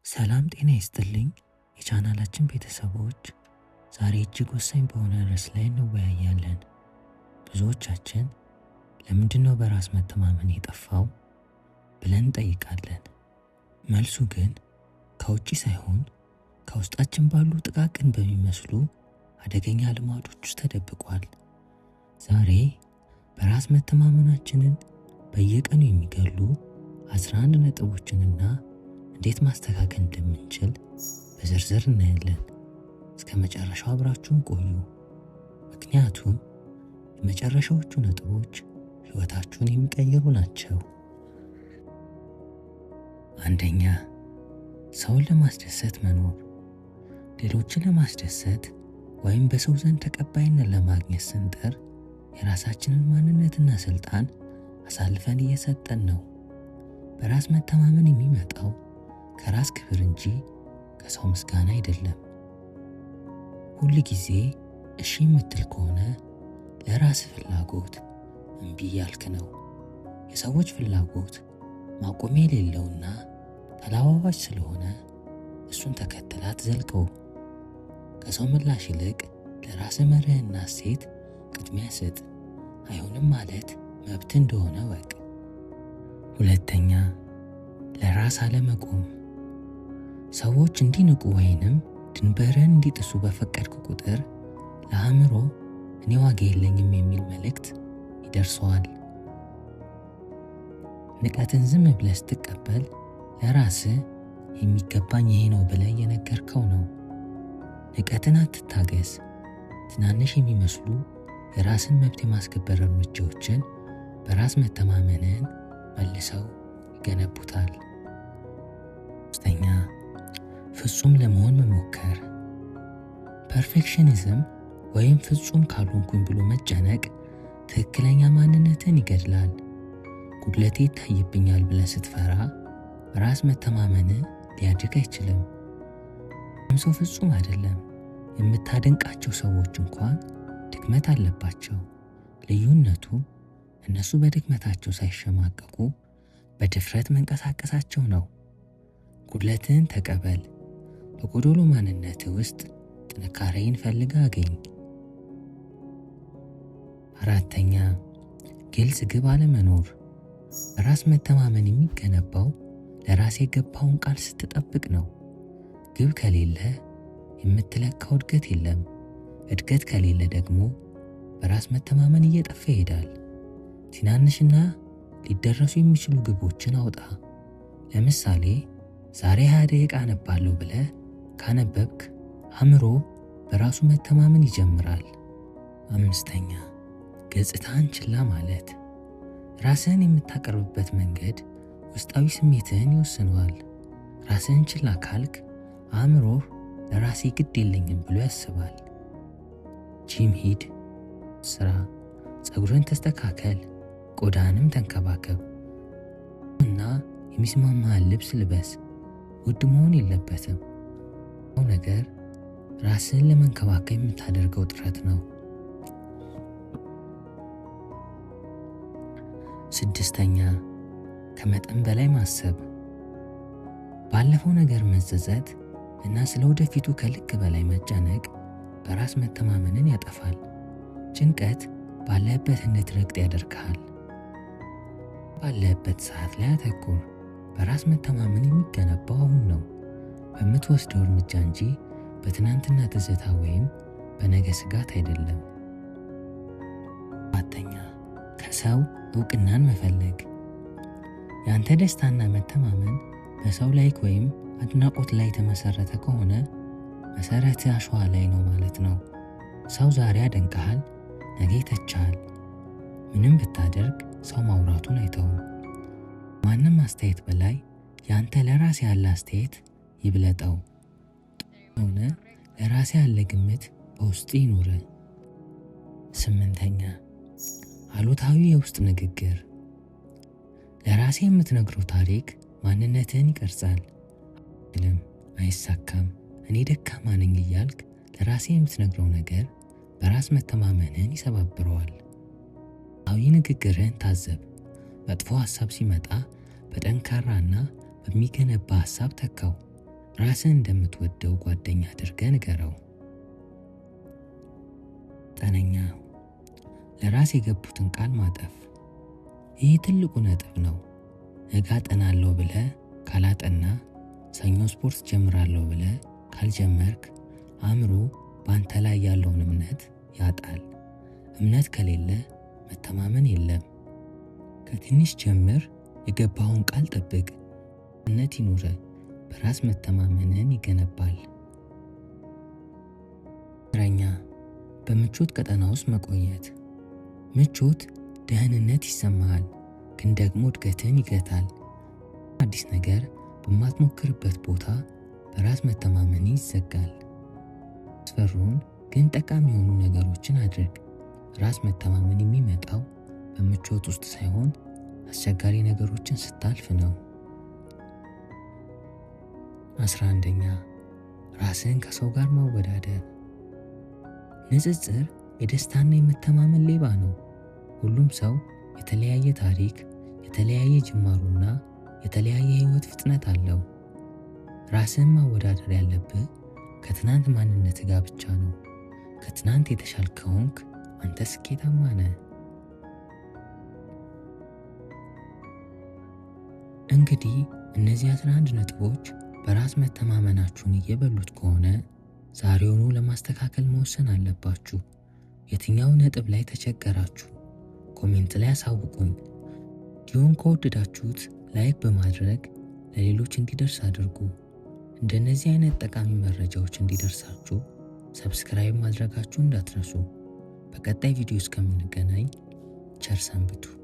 ሰላም ጤና ይስጥልኝ የቻናላችን ቤተሰቦች፣ ዛሬ እጅግ ወሳኝ በሆነ ርዕስ ላይ እንወያያለን። ብዙዎቻችን ለምንድነው በራስ መተማመን የጠፋው ብለን እንጠይቃለን። መልሱ ግን ከውጪ ሳይሆን ከውስጣችን ባሉ ጥቃቅን በሚመስሉ አደገኛ ልማዶች ውስጥ ተደብቋል። ዛሬ በራስ መተማመናችንን በየቀኑ የሚገሉ 11 ነጥቦችንና እንዴት ማስተካከል እንደምንችል በዝርዝር እናያለን። እስከ መጨረሻው አብራችሁን ቆዩ፣ ምክንያቱም የመጨረሻዎቹ ነጥቦች ሕይወታችሁን የሚቀይሩ ናቸው። አንደኛ፣ ሰውን ለማስደሰት መኖር። ሌሎችን ለማስደሰት ወይም በሰው ዘንድ ተቀባይነት ለማግኘት ስንጥር የራሳችንን ማንነትና ስልጣን አሳልፈን እየሰጠን ነው። በራስ መተማመን የሚመጣው ከራስ ክብር እንጂ ከሰው ምስጋና አይደለም። ሁል ጊዜ እሺ የምትል ከሆነ ለራስ ፍላጎት እምቢ ያልክ ነው። የሰዎች ፍላጎት ማቆሚያ የሌለውና ተለዋዋጭ ስለሆነ እሱን ተከትላ አትዘልቀው። ከሰው ምላሽ ይልቅ ለራስ መርህና እሴት ቅድሚያ ስጥ። አይሆንም ማለት መብት እንደሆነ ወቅ። ሁለተኛ፣ ለራስ አለመቆም። ሰዎች እንዲንቁ ወይንም ድንበርህን እንዲጥሱ በፈቀድክ ቁጥር ለአእምሮ እኔ ዋጋ የለኝም የሚል መልእክት ይደርሰዋል። ንቀትን ዝም ብለህ ስትቀበል ለራስህ የሚገባኝ ይሄ ነው ብለህ እየነገርከው ነው። ንቀትን አትታገስ። ትናንሽ የሚመስሉ የራስን መብት የማስከበር እርምጃዎችን በራስ መተማመንን መልሰው ይገነቡታል። ሶስተኛ፣ ፍጹም ለመሆን መሞከር። Perfectionism ወይም ፍጹም ካልሆንኩኝ ብሎ መጨነቅ ትክክለኛ ማንነትን ይገድላል። ጉድለቴ ይታይብኛል ብለህ ስትፈራ በራስ መተማመን ሊያድግ አይችልም። ሰው ፍጹም አይደለም። የምታደንቃቸው ሰዎች እንኳን ድክመት አለባቸው። ልዩነቱ እነሱ በድክመታቸው ሳይሸማቀቁ በድፍረት መንቀሳቀሳቸው ነው። ጉድለትህን ተቀበል። በጎዶሎ ማንነትህ ውስጥ ጥንካሬን ፈልገህ አገኝ። አራተኛ፣ ግልጽ ግብ አለመኖር። በራስ መተማመን የሚገነባው ለራስ የገባውን ቃል ስትጠብቅ ነው። ግብ ከሌለ የምትለካው እድገት የለም። እድገት ከሌለ ደግሞ በራስ መተማመን እየጠፋ ይሄዳል። ትናንሽና ሊደረሱ የሚችሉ ግቦችን አውጣ። ለምሳሌ ዛሬ 20 ደቂቃ አነባለሁ ብለህ ካነበብክ አእምሮ በራሱ መተማመን ይጀምራል። አምስተኛ፣ ገጽታህን ችላ ማለት። ራስህን የምታቀርብበት መንገድ ውስጣዊ ስሜትህን ይወስነዋል። ራስህን ችላ ካልክ አእምሮህ ለራሴ ግድ የለኝም ብሎ ያስባል። ጂም ሂድ፣ ስራ፣ ፀጉርህን ተስተካከል፣ ቆዳህንም ተንከባከብ እና የሚስማማህን ልብስ ልበስ። ውድ መሆን የለበትም። ነገር ራስህን ለመንከባከብ የምታደርገው ጥረት ነው። ስድስተኛ፣ ከመጠን በላይ ማሰብ። ባለፈው ነገር መጸጸት እና ስለ ወደፊቱ ከልክ በላይ መጨነቅ በራስ መተማመንን ያጠፋል። ጭንቀት ባለህበት እንድትረግጥ ያደርግሃል። ባለህበት ሰዓት ላይ አተኩር። በራስ መተማመን የሚገነባው አሁን ነው፣ በምትወስደው እርምጃ እንጂ በትናንትና ትዝታ ወይም በነገ ስጋት አይደለም። ሰባተኛ፣ ከሰው እውቅናን መፈለግ። የአንተ ደስታና መተማመን በሰው like ወይም አድናቆት ላይ የተመሰረተ ከሆነ መሰረትህ አሸዋ ላይ ነው ማለት ነው። ሰው ዛሬ ያደንቅሃል፣ ነገ ይተችሃል። ምንም ብታደርግ ሰው ማውራቱን አይተውም። ማንም አስተያየት በላይ ያንተ ለራስ ያለ አስተያየት ይብለጠው። ሆነ ለራስ ያለ ግምት በውስጥ ይኑር። ስምንተኛ፣ አሉታዊ የውስጥ ንግግር። ለራሴ የምትነግረው ታሪክ ማንነትህን ይቀርጻል። ልም አይሳካም፣ እኔ ደካማ ነኝ እያልክ ለራሴ የምትነግረው ነገር በራስ መተማመንህን ይሰባብረዋል። አዊ ንግግርህን ታዘብ። መጥፎ ሐሳብ ሲመጣ በጠንካራና በሚገነባ ሐሳብ ተካው። ራስህን እንደምትወደው ጓደኛ አድርገህ ንገረው። 9ኛ፣ ለራስ የገቡትን ቃል ማጠፍ። ይህ ትልቁ ነጥብ ነው። ነገ አጠናለሁ ብለህ ካላጠና፣ ሰኞ ስፖርት ጀምራለሁ ብለህ ካልጀመርክ አእምሮ በአንተ ላይ ያለውን እምነት ያጣል። እምነት ከሌለ መተማመን የለም። ከትንሽ ጀምር፣ የገባኸውን ቃል ጠብቅ። እምነት ይኑርህ፣ በራስ መተማመንን ይገነባል። 10ኛ፣ በምቾት ቀጠና ውስጥ መቆየት። ምቾት ደህንነት ይሰማሃል፣ ግን ደግሞ እድገትን ይገታል። አዲስ ነገር በማትሞክርበት ቦታ በራስ መተማመን ይዘጋል። አስፈሩን ግን ጠቃሚ የሆኑ ነገሮችን አድርግ። ራስ መተማመን የሚመጣው በምቾት ውስጥ ሳይሆን አስቸጋሪ ነገሮችን ስታልፍ ነው። 11ኛ፣ ራስህን ከሰው ጋር ማወዳደር። ንጽጽር የደስታና የመተማመን ሌባ ነው። ሁሉም ሰው የተለያየ ታሪክ፣ የተለያየ ጅማሮና የተለያየ የህይወት ፍጥነት አለው። ራስህን ማወዳደር ያለብህ ከትናንት ማንነት ጋር ብቻ ነው። ከትናንት የተሻልክ ከሆንክ አንተ ስኬታማ ነህ። እንግዲህ እነዚህ 11 ነጥቦች በራስ መተማመናችሁን እየበሉት ከሆነ ዛሬውኑ ለማስተካከል መወሰን አለባችሁ። የትኛው ነጥብ ላይ ተቸገራችሁ? Comment ላይ አሳውቁኝ። ቪዲዮውን ከወደዳችሁት like በማድረግ ለሌሎች እንዲደርስ አድርጉ። እንደነዚህ አይነት ጠቃሚ መረጃዎች እንዲደርሳችሁ subscribe ማድረጋችሁ እንዳትረሱ። በቀጣይ ቪዲዮ እስከምንገናኝ ቸር ሰንብቱ።